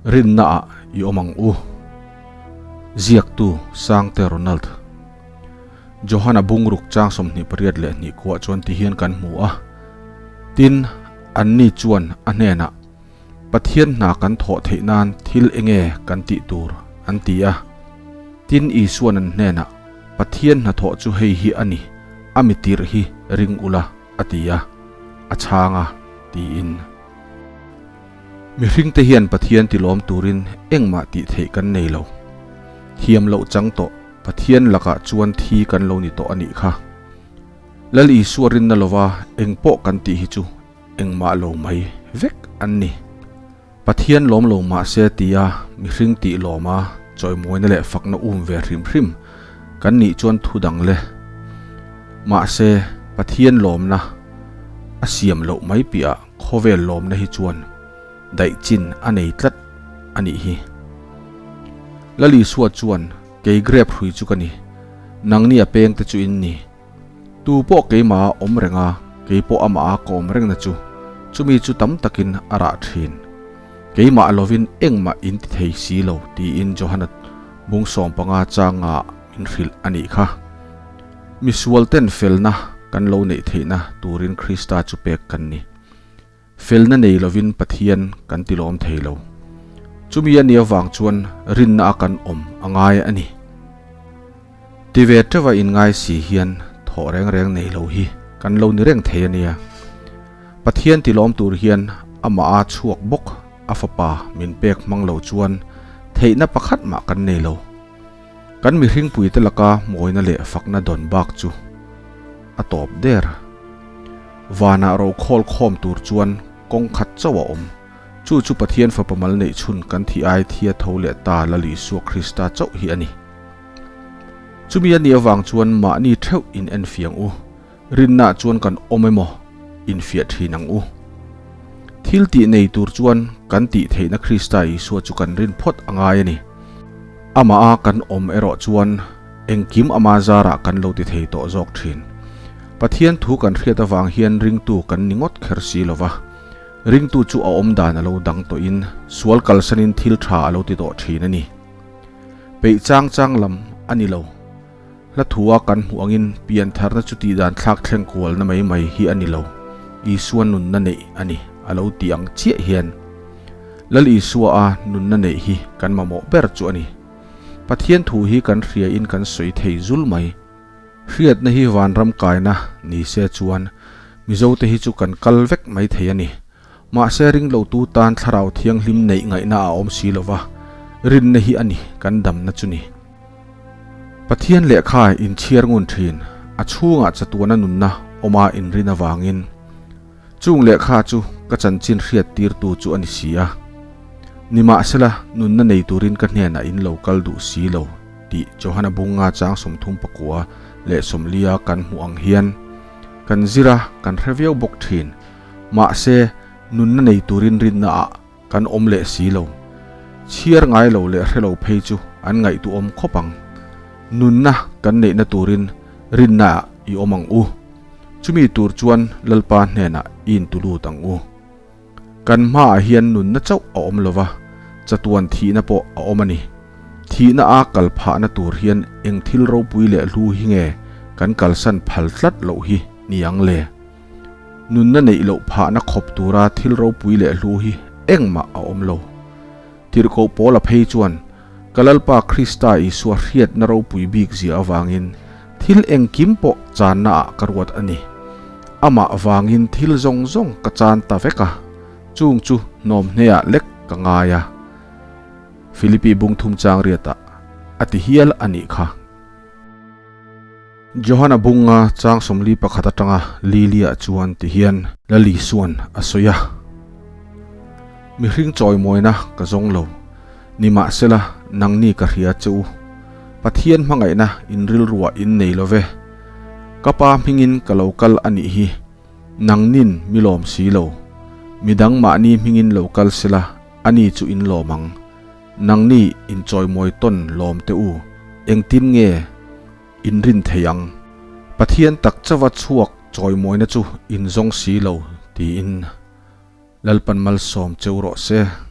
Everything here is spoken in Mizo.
Rinna ah i awm ang u. Ziaktu Sangte Ronald. Johana bungruk chang 22 khuah chuan ti hian kan hmu a. Tin, anni chuan a hnenah, Pathian hna kan thawh theih nan thil enge kan tih tur? an ti a. Tin, Isuan an hnenah, Pathian hnathawh chu hei hi a ni, a mi tirh hi ring ula, a ti a, a chhang a, tiin. Mihringte hian Pathian tilawm turin engmah tih theih kan nei lo. Thiam loh chang tawh Pathian lakah chuan thi kan lo ni tawh a nih kha. Lal Isua rinna lova eng pawh kan tih hi chu engmah lo mai vek an ni. Pathian lawm lo mah se tia mihring tih lawma chawimawina leh fakna um ve hrim hrim kan nih chuan thu dang le. Mahse, Pathian lawmna a siam loh mai piahah khawvel lawmna hi chuan daih chin a nei tlat a nih hi. Lal Isua chuan, Kei grep hrui chu ka ni, nangni a pengte chu in ni. Tu pawh keimah a awm reng a, kei pawh amah a ka awm rengna chu, chumi chu tam takin a rah thin. Keimah lovin engmah in ti thei si lo tiin Johana bung 15 changa min hrilh a nih kha. Misual ten felna kan lo neih theihna turin Krista chu pek kan ni. Felna nei lovin Pathian kan tilawm thei lo. Chumi a nih avang chuan rinna a kan awm a ngai a ni. Ti ve teuh a inngai si hian thawh reng reng nei lo hi kan lo ni reng thei a nia. Pathian tilawm tur hian amah a chhuak bawk a fapa min pek hmang lo chuan theihna pakhat mah kan nei lo. Kan mihringpuite laka mawina leh fakna dawn bak chu a tawp der. Vanah ro khawl khawm tur chuan kawng khat chauh a awm. Chu chu Pathian Fapa mal neih chhun kan thih ai thia tho leh ta Lal Isua Krista chauh hi a ni. Chumi a nih avang chuan mahni theuh in en fiang u, rinnaah chuan kan awm emaw infiah thin ang u. Thil tih nei tur chuan kan tih theihna Krista Isua chu kan rin phawt a ngai a ni. Amah a kan awm erawh chuan engkim ama zarah kan lo ti thei tawh zawk thin. Pathian thu kan hriat avang hian ringtu kan ni ngawt kher si lo va. Ringtu chu a awm dan a lo dang tawhin sual kalsanin thil tha a lo ti tawh thin a ni. Peih chang chang lam a ni lo. Hla thua kan hmuh angin piantharna chu tihdan thlak thleng kualna mai mai hi a ni lo. Isua nunna neih a ni a lo tih ang chiah hian Lal Isua a nunna neih hi kan mamawh ber chu a ni. Pathian thu hi kan hriain kan sawi thei zul mai. Hriatna hi vanram kaina ni se chuan Mizote hi chu kan kal vek mai thei a ni. Mahse ringlotu tan thlarau thianghlim neih ngaihna a awm si lova, rinna hi a ni kan damna chu ni. Pathian lehkha inchhiar ngun thin, a chhungah chatuana nunna awma inrin avangin chung lehkha chu ka chanchin hriat tirtu chu a ni si a. Nimahsela nunna nei turin ka hnenah in lo kal duh si lo tih Johana bunga chang 39 leh 40 a kan hmuh ang hian kan zir a, kan hre viau bawk thin. Mahse, nunna nei turin rinna ah kan awm leh si lo. Chhiar ngai lo leh hre lo phei chu an ngaihtuahawm khawp ang. Nunna kan neihna turin rinna ah i awm ang u. Chumi tur chuan Lalpa hnenah i intulut ang u. Kan hmaah hian nunna chauh a awm lo va, chatuan thihna pawh a awm a ni. Thihna a kal phahna tur hian eng thil ropui leh hlu hi nge kan kalsan phal tlat loh hi ni ang le? Nunna neih loh phahna khawp tura thil ropui leh hlu hi engmah a awm lo. Tirhkoh Paula phei chuan, Ka Lalpa Krista Isua hriatna ropui bik zia avangin thil engkim pawh channaah ka ruat a ni. Amah vangin thil zawng zawng ka chan ta vek a, chung chu hnawmhneah lek ka ngai a. Filipi bungthum chang riatah a ti hial a nih kha. Johana bunga chang 41 atanga Lilia chuan ti hian Lali suan a sawi a, Mihring chawimawina ka zawng lo, nimahsela nangni ka hria che u. Pathian hmangaihna in rilruah in nei lo ve. Ka pa hmingin ka lo kal a nih hi, nangnin mi lawm si lo. Midang mahni hmingin lo kal sela ani chu in lawm ang. Nangni in chawimawi tawn lawm teh u, engtin nge in rin thei ang? Pathian tak chauha chhuak chawimawina chu in zawng si lo, tiin Lalpan malsawm cheu rawh se.